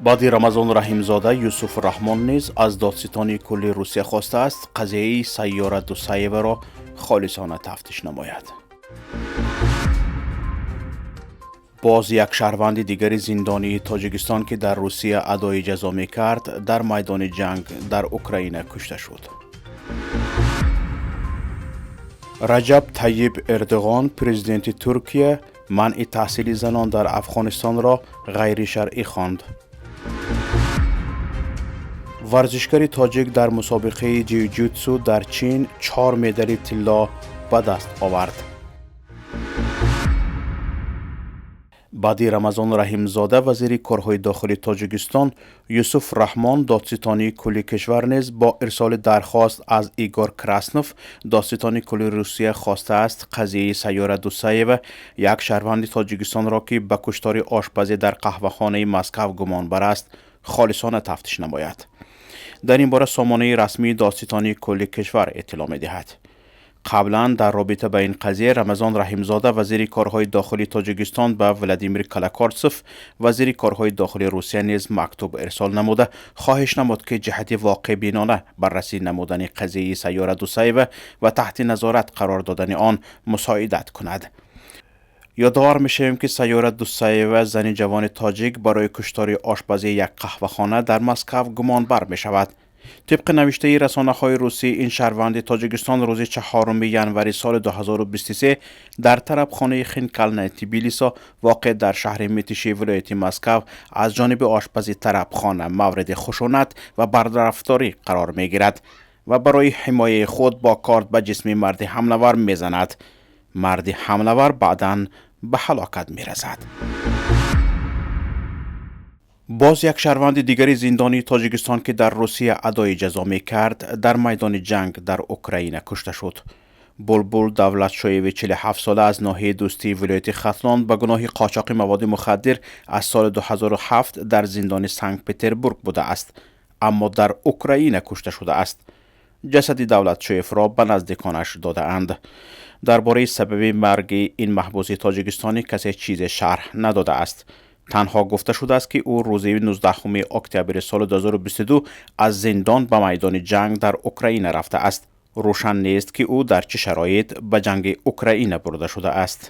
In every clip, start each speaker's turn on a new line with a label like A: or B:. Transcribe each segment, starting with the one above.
A: Баъди Рамазон Раҳимзода, Юсуф Раҳмон низ аз додситонии кулли Русия хостааст, қазияи Сайёра Дусаеваро холисона тафтиш намояд. Боз як шаҳрванди дигари зиндонии Тоҷикистон, ки дар Русия адои ҷазо мекард, дар майдони ҷанг дар Украина кушта шуд. Раҷаб Тайиб Эрдоғон, президенти Туркия, манъи таҳсили занон дар Афғонистонро ғайришаръӣ хонд. Варзишгари тоҷик дар мусобиқаи ҷиу-ҷитсу дар Чин чор медали тилло ба даст овард. Баъди Рамазон Раҳимзода, вазири корҳои дохилии Тоҷикистон, Юсуф Раҳмон, додситонии кулли кишвар низ бо ирсоли дархост аз Игор Краснов, додситони кулли Русия, хостааст, қазияи Сайёра Дусаева, як шаҳрванди Тоҷикистонро, ки ба куштори ошпазӣ дар қаҳвахонаи Москав гумонбар аст, холисона тафтиш намояд. Дар ин бора сомонаи расмии додситонии кулли кишвар иттилоъ медиҳад. Қаблан дар робита ба ин қазия Рамазон Раҳимзода, вазири корҳои дохилии Тоҷикистон, ба Владимир Колоколтсев, вазири корҳои дохилии Русия, низ мактуб ирсол намуда, хоҳиш намуд, ки ҷиҳати воқеъбинона баррасӣ намудани қазияи Сайёра Дусаева ва таҳти назорат қарор додани он мусоидат кунад. Ёдовар мешавем, ки Сайёра Дусаева, зани ҷавони тоҷик, барои куштори ошпазии як қаҳвахона дар Москав гумонбар мешавад. Тибқи навиштаи расонаҳои русӣ, ин шаҳрванди Тоҷикистон рӯзи 4 январи соли 2023 дар тарабхонаи Хинкалнаи Тбилисо, воқеъ дар шаҳри Митиши вилояти Москав, аз ҷониби ошпази тарабхона мавриди хушунат ва бадрафторӣ қарор мегирад ва барои ҳимояи худ бо корд ба ҷисми марди ҳамлавар мезанад. Марди ҳамлавар баъдан ба ҳалокат мерасад. Боз як шаҳрванди дигари зиндонии Тоҷикистон, ки дар Русия адои ҷазо мекард, дар майдони ҷанг дар Украина кушта шуд. Булбул Давлатшоеви 47сола аз ноҳияи Дӯстии вилояти Хатлон ба гуноҳи қочоқи маводи мухаддир аз соли 2007 дар зиндони Санкт Петербург будааст, аммо дар Украина кушта шудааст. Ҷасади Давлатшоевро ба наздиконаш додаанд. Дар бораи сабаби марги ин маҳбуси тоҷикистонӣ касе чизе шарҳ надодааст. Танҳо гуфта шудааст, ки ӯ рӯзи 19 октябри соли 2022 аз зиндон ба майдони ҷанг дар Украина рафтааст. Рӯшан нест, ки ӯ дар чӣ шароит ба ҷанги Украина бурда шудааст.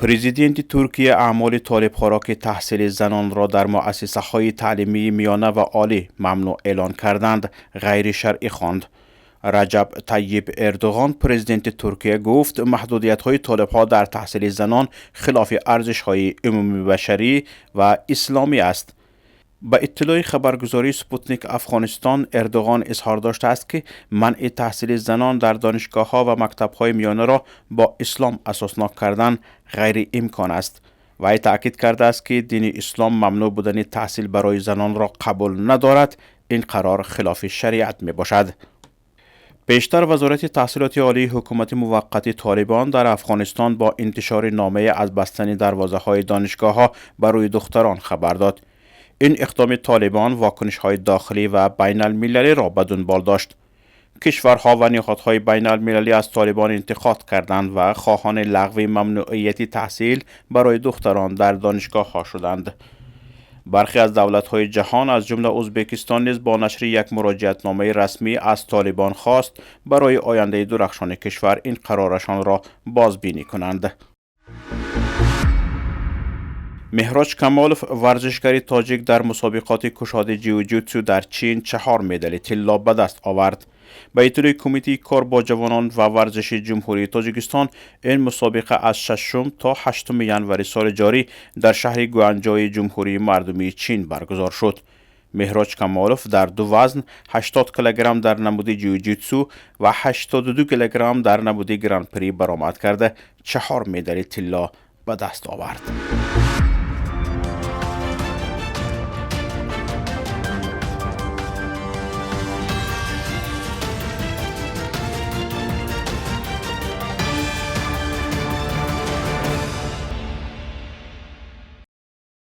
A: Президенти Туркия аъмоли толибҳоро, ки таҳсили занонро дар муассисаҳои таълимии миёна ва олӣ мамнӯъ эълон карданд, ғайришаръӣ хонд. Раҷаб Тайиб Эрдоғон, президенти Туркия, гуфт, маҳдудиятҳои толибҳо дар таҳсили занон хилофи арзишҳои умумибашарӣ ва исломӣ аст. Ба иттилои хабаргузории Спутник Афғонистон, Эрдоғон изҳор доштааст, ки манъи таҳсили занон дар донишгоҳҳо ва мактабҳои миёнаро бо ислом асоснок кардан ғайриимкон аст. Вай таъкид кардааст, ки дини ислом мамнӯъ будани таҳсил барои занонро қабул надорад, ин қарор хилофи шариат мебошад. Пештар Вазорати таҳсилоти олии ҳукумати муваққати Толибон дар Афғонистон бо интишори номае аз бастани дарвозаҳои донишгоҳҳо ба рӯи духтарон хабар дод. Ин иқдоми Толибон вокунишҳои дохилӣ ва байналмилалиро ба дунбол дошт. Кишварҳо ва ниҳодҳои байналмилалӣ аз Толибон интиқод карданд ва хоҳони лағви мамнӯъияти таҳсил барои духтарон дар донишгоҳҳо шуданд. Бархе аз давлатҳои ҷаҳон, аз ҷумла Ӯзбекистон, низ бо нашри як муроҷиатномаи расмӣ аз Толибон хост, барои ояндаи дурахшони кишвар ин қарорашонро бозбинӣ кунанд. Меҳроҷ Камолов, варзишгари тоҷик, дар мусобиқоти кушоди ҷиу-ҷитсу дар Чин чаҳор медали тилло ба даст овард. Ба иттилои Кумитаи кор бо ҷавонон ва варзиши Ҷумҳурии Тоҷикистон, ин мусобиқа аз 6 то 8 январи соли ҷорӣ дар шаҳри Гуанҷои Ҷумҳурии Мардумии Чин баргузор шуд. Меҳроҷ Камолов дар ду вазн, 80 килограмм дар намуди ҷиу-ҷитсу ва 82 килограмм дар намуди гран-при, баромад карда, чаҳор медали тилло ба даст овард.